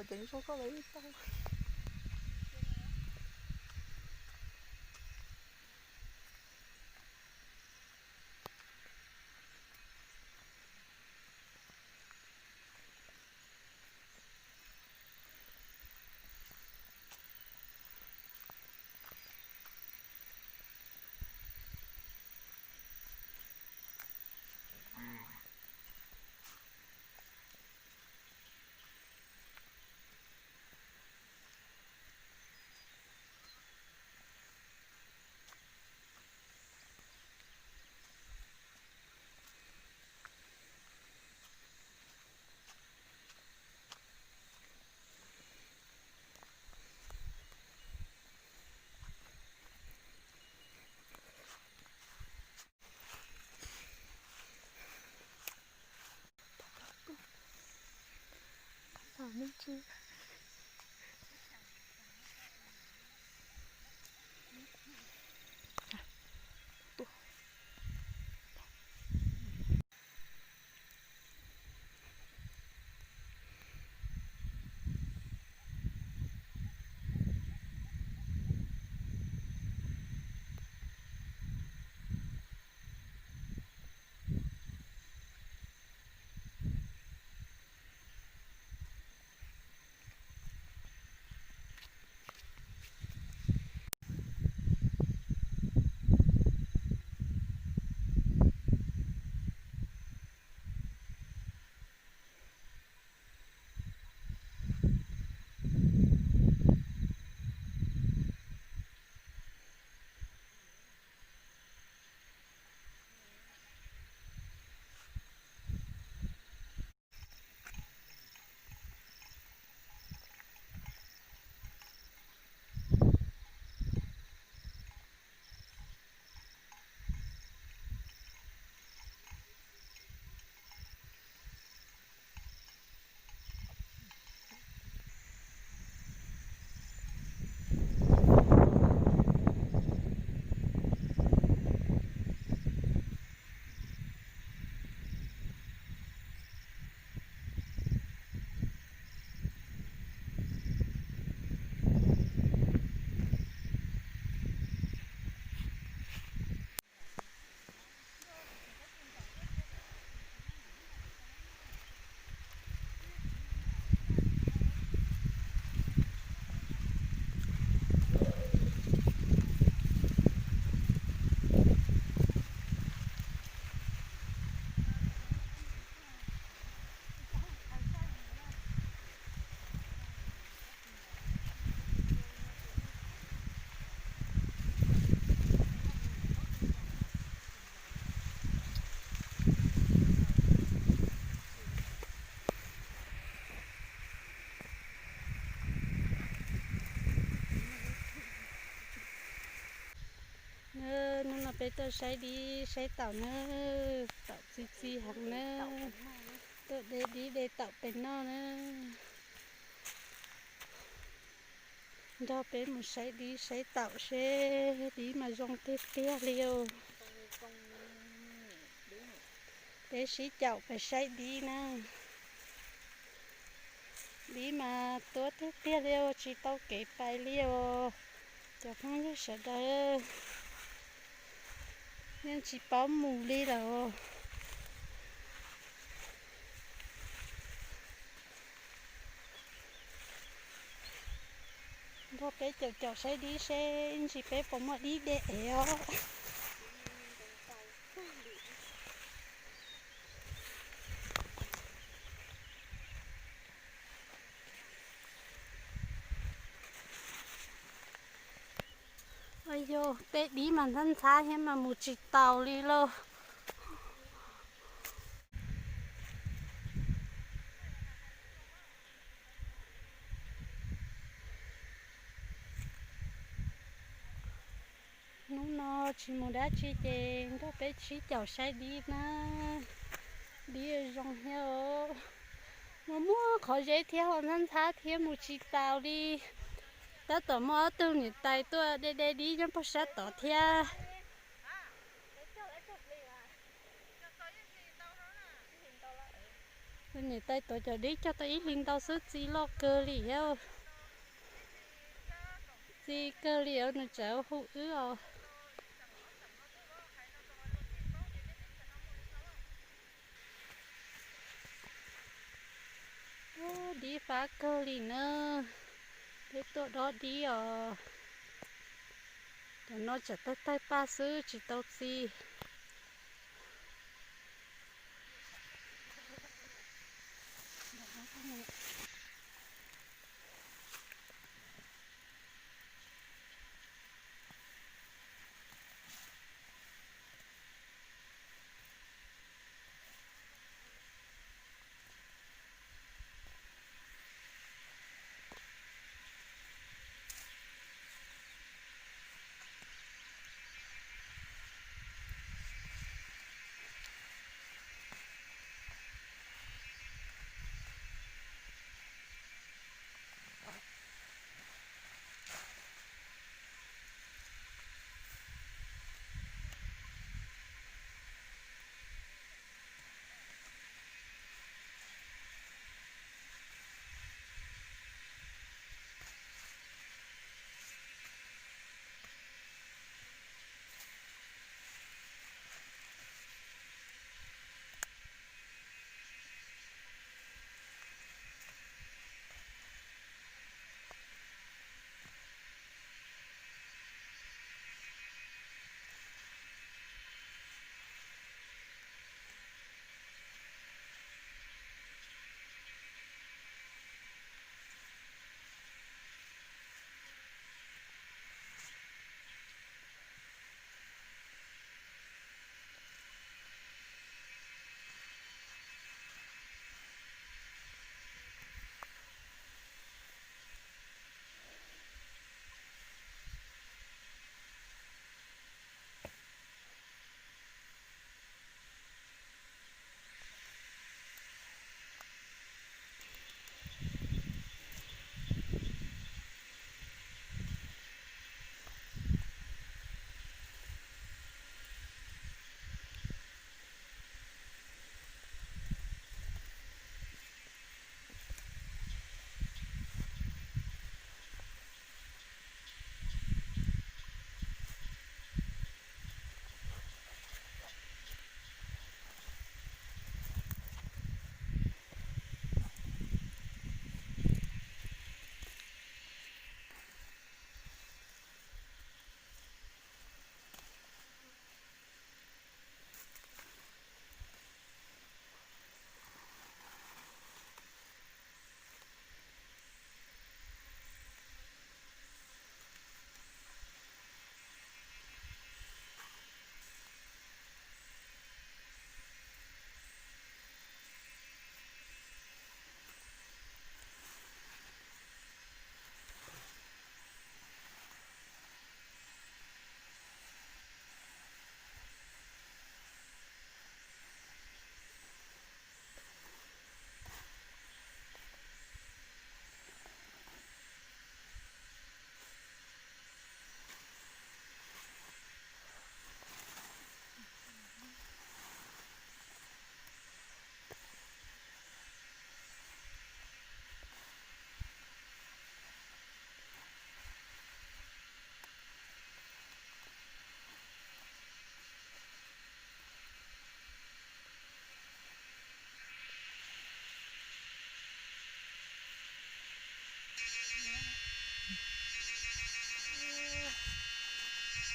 Ceev zoo koj los yeej tau. Hnub no peb tuaj saib dib saib taum na, taum txi txi heev na, tuaj de dib de taum pem no na. Nrog peb mus saib dib saib taum seb dib mas zoo tiag tiag li os. Peb sib caum pais saib dib na. Dib mas tuab tiag tiag li os, tsis tau kev pais li os. Cov phooj ywg sawv daws, yeej tsis paub mus li lawm. Nrog peb caum caum saib dib seb ib ntsis peb puas muaj dib de ev os. Yog peb dib mas ntxhab ntxhab thiab mas mus tsis taus li lauj. Hnub no tsis mus dab tsi ces nrog peb sib caum saib dib na. Dib zoo thiab os. Muaj muaj qhov zeb thiab ho ntxhab ntxhab thiab mus tsis taus li. Tab tom muaj ob tug niam tais tuaj de de dib nyob puag sab tod thiab. Tab tom yeej hli ntau, hli ntau lawm. Niam tais tuav cov dib cog tau ib hlis ntau xwb txi loj kawg li thiab. Txi kawg li os, nws tseem hu wb os. Ub, dib fab kawg li na. Peb tuaj dob dib os. Cov no tseem tawg tawg paj xwb tsis tau txi.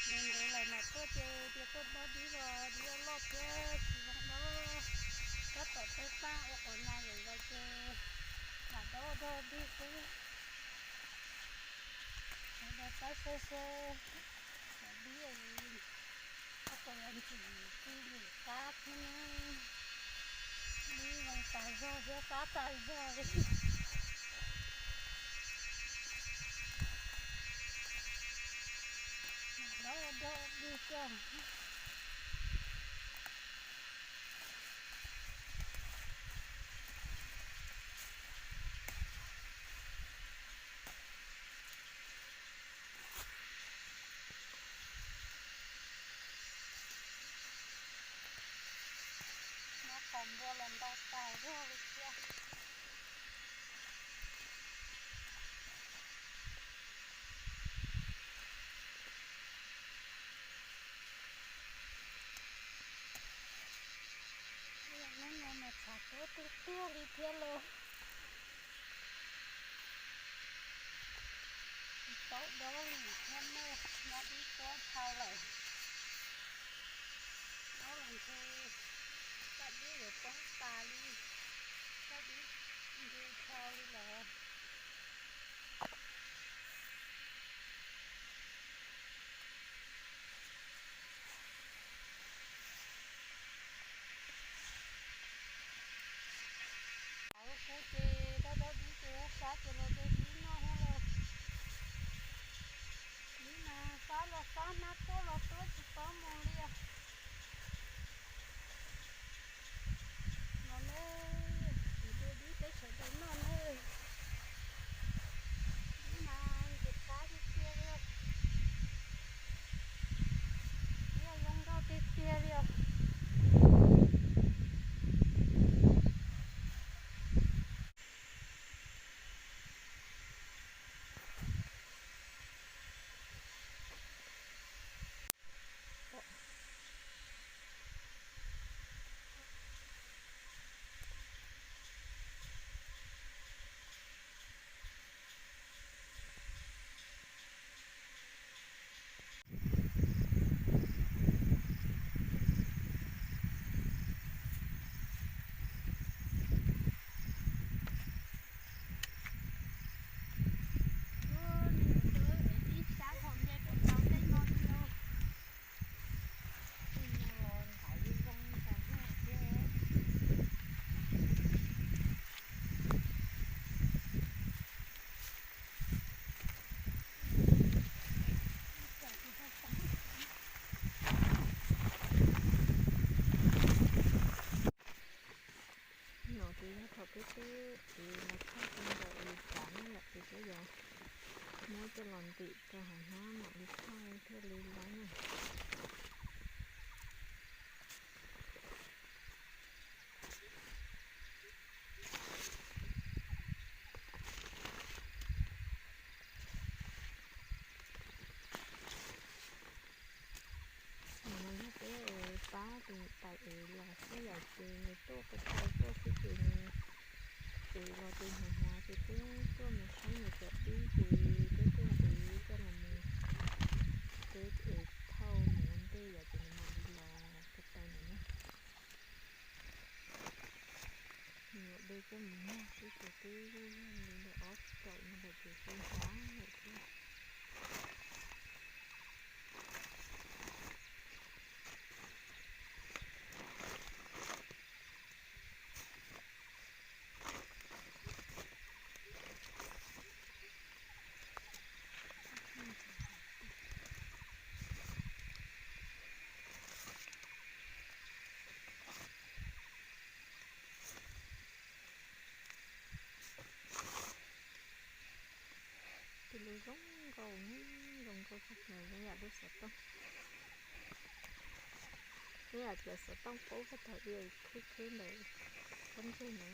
Ntev ntev lawm mas tuaj ces tias tuaj dob dib los dib loj thiab tsis zoo dob. Tab tom tawg paj ua qhov na yom, ces lam dob dog dig xwb. Sawv daws pab share share cov dib, tab tom yuav ntxim txij lwm qab thiab na. Dib zoo tas zog thiab fab tas zog li. Dob dog dig coj. Noj qos npua los ntau tas zog li thiab. Hnub no mas tshav kub tiag tiag li thiab lauj. Tsis paub dob li thiab na, dob dib tuab dhau lawm. Dob los ntshe caj dib yuav poob tas li, caj dib ntws dhau li lawm. Lawv kuv ces dob dob dib ces sab ces los de dib noj thiab lauj. Dib mas fab los fab, hnab tuab los tuab, tsis paub mus li os. Los ne, kuv de dib peb sawv daws noj ne. Dib mas ntxim qab tiag tiag li, dib zoo nkauj tiag tiag li os. No ces yog thaum peb twb ev los thaij rau ntawm lub txaj no yom, ces peb yuav muab coj los ntim rau hauv hnab mam li thaij thiaj li laib na. Nim no yog peb pab tus niam tais ev los xwb yom, ces nws tuaj ko taw tuaj xwb ces nws ev los ces hnyuv hnyuv ces peb tuaj mus saib nws cov dib ces peb tuaj ev coj los mus, peb ev thauj mus ua ntej yom, ces nws mam li los ko taw ntawd na. Nws yuav de coj mus noj xwb ces twb yog li ntawm ob kaum no lawm ces twb hnyav lawm thiab. Tus lus zoo nkauj, zoo nkauj tshaj plaws, zoo yam lub xov tooj. Zoo yam cov xov tooj qub ko taw khwb khwb ntawm pob ntseg no.